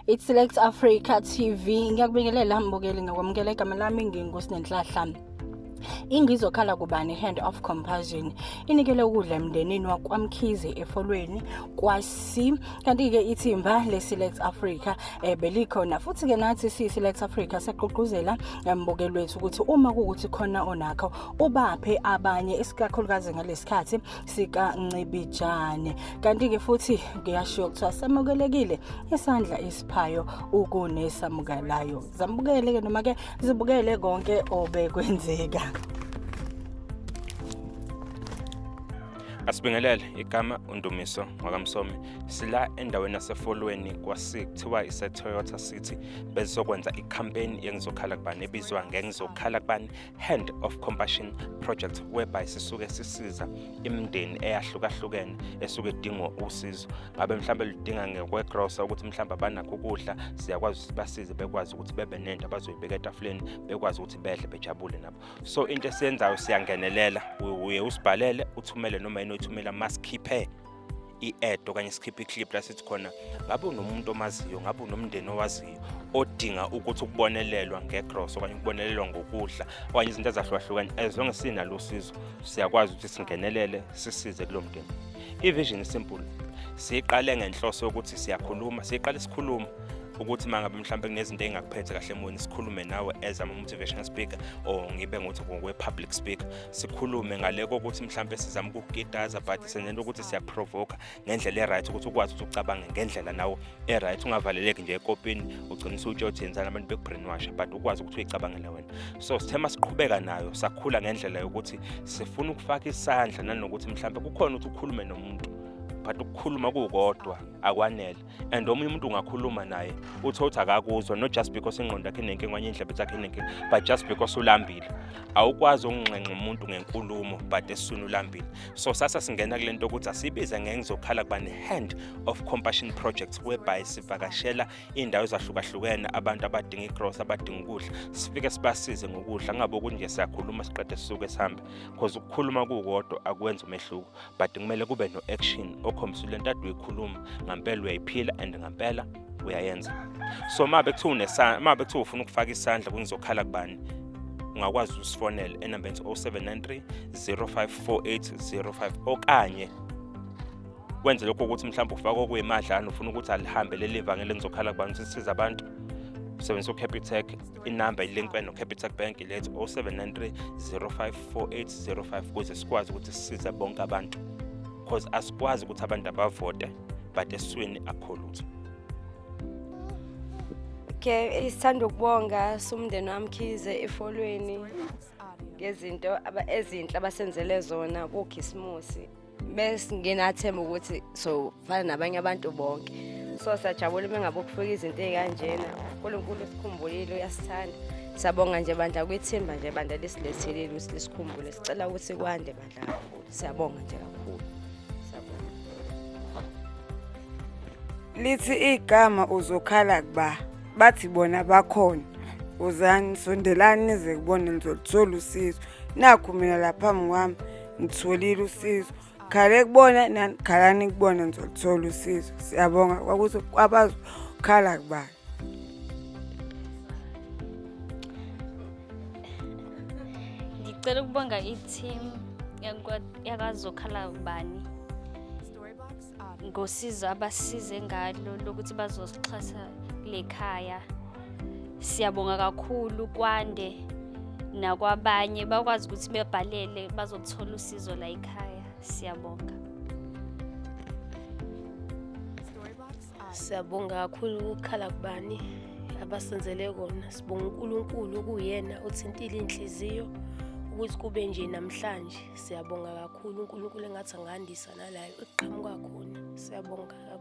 It's Select Africa TV. Ngiyakubingelela mbukeli ngakwamukela igama lami nginguSinenhlahla. Ingizokhala kubani Hand of Compassion inikele ukudla emndenini wakwaMkhize efolweni kwasi kanti-ke ithimba le-Select Africa belikhona futhi-ke nathi siyi-Select Africa siyagqugquzela mbukeli wethu ukuthi uma kuwukuthi khona onakho ubaphe abanye isikakhulukazi ngalesikhathi sikaNcibijane. Kanti-ke futhi kuyashiwo kuthiwa samukelekile isandla esiphayo ukunesamukelayo. Zamukele-ke noma-ke zibukele konke obekwenzeka. Asibingelele igama uNdumiso ngwakamsomi sila endaweni yaseFolweni kwasi kuthiwa ise-Toyota City bezokwenza i-campaign yengizokhala kubani ebizwa ngengizokhala kubani Hand of Compassion Project whereby sisuke sisiza imindeni eyahlukahlukene esuke idinga usizo ngabe mhlawumbe ludinga ngokwegrosa ukuthi mhlawumbe abanakho ukudla siyakwazi ukuthi basize bekwazi ukuthi bebe nento abazoyibeka etafuleni bekwazi ukuthi bedle bejabule nabo. So into esiyenzayo siyangenelela, uye usibhalele uthumele noma yini oyithumela masikhiphe i-ad okanye sikhiphe i-clip la sithi khona ngabe unomuntu omaziyo, ngabe unomndeni owaziyo odinga ukuthi ukubonelelwa ngegross okanye ukubonelelwa ngokudla okanye izinto ezahlukahlukene. As long as sinalo usizo siyakwazi ukuthi singenelele sisize kulo mndeni. I-vision simple, siyiqale ngenhloso yokuthi siyakhuluma, siyiqale sikhuluma ukuthi uma ngabe mhlawumbe kunezinto ey'ngakuphethe kahle emoyeni sikhulume nawe as ama-motivational speaker or ngibe ngokuthi ngokwe-public speaker sikhulume ngale kokuthi mhlawumbe sizama ukukukitaza but senento ukuthi siyakuprovoka ngendlela e-right ukuthi ukwazi ukuthi ucabange ngendlela nawe e-right ungavaleleki nje ekopini ugcine usutshe uthi yenzani abantu bekubrainwasha but ukwazi ukuthi uyicabangele wena. So sithe masiqhubeka nayo sakhula ngendlela yokuthi sifuna ukufaka isandla nanokuthi mhlawumbe kukhona ukuthi ukhulume nomuntu but ukukhuluma kukodwa akwanele and omunye umuntu ungakhuluma naye uthole ukuthi akakuzwa not just because ingqondo yakhe inenkinga okanye indlebe zakhe inenkinga but just because ulambile. Awukwazi ukunxenxa umuntu ngenkulumo but esiswini ulambile. So sasa singena kule nto ukuthi asibize ngengizokhala kuba ne-Hand of Compassion Project whereby sivakashela iy'ndawo ezahlukahlukene abantu abadinga igrosa abadinga ukudla sifike sibasize ngokudla kungabe ukuthi nje siyakhuluma siqede sisuke sihambe because ukukhuluma kukodwa akwenzi umehluko but kumele kube no-action okhombisa le nto ade uyikhuluma ngampela uyayiphila and ngampela uyayenza. So uma bekuthiwa unesandla, uma bekuthiwa ufuna ukufaka isandla kungizokhala kubani, ungakwazi usifonele enambeni 0793 054805 okanye wenze lokho ukuthi mhlawumbe ufake okuyimadlana ufuna ukuthi alihambe leli vangeli engizokhala kubani sisiza abantu usebenzisa uCapitec inamba ilinkwe noCapitec Bank ilethi 0793 054805 ukuze sikwazi ukuthi sisize bonke abantu because asikwazi ukuthi abantu abavote but eswini akukho lutho. Okay, isithanda ukubonga sumndeni wamkhize efolweni ngezinto ezinhle abasenzele zona kukhisimusi. Besingenathemba ukuthi so fana nabanye abantu bonke. So siyajabula uma ngabe kufika izinto ey'kanjena. uNkulunkulu usikhumbulile uyasithanda. Siyabonga nje bandla kwithimba nje bandla lisilethelile ukuthi lisikhumbule. Sicela ukuthi kwande bandla kakhulu. Siyabonga nje kakhulu. Siyabonga. Lithi igama uzokhala kuba bathi bona bakhona. Uzani sondelani nize kubona nizoluthola usizo. Nakhu mina lapha phambi kwami ngitholile usizo. Khale kubona nani khalani kubona nizoluthola usizo. Siyabonga kwakuthi kwabazokhala kuba. Ngicela ukubonga i-team yakazokhala bani ngosizo abasize ngalo lokuthi bazosixhasa kule khaya. Siyabonga kakhulu kwande nakwabanye bakwazi ukuthi bebhalele bazothola usizo la ekhaya. Siyabonga. Siyabonga kakhulu ukukhala kubani abasenzele kona. Sibonga uNkulunkulu okuyena othintile inhliziyo ukuthi kube nje namhlanje. Siyabonga kakhulu uNkulunkulu engathi angandisa nalayo eqhamuka khona. Siyabonga kakhulu.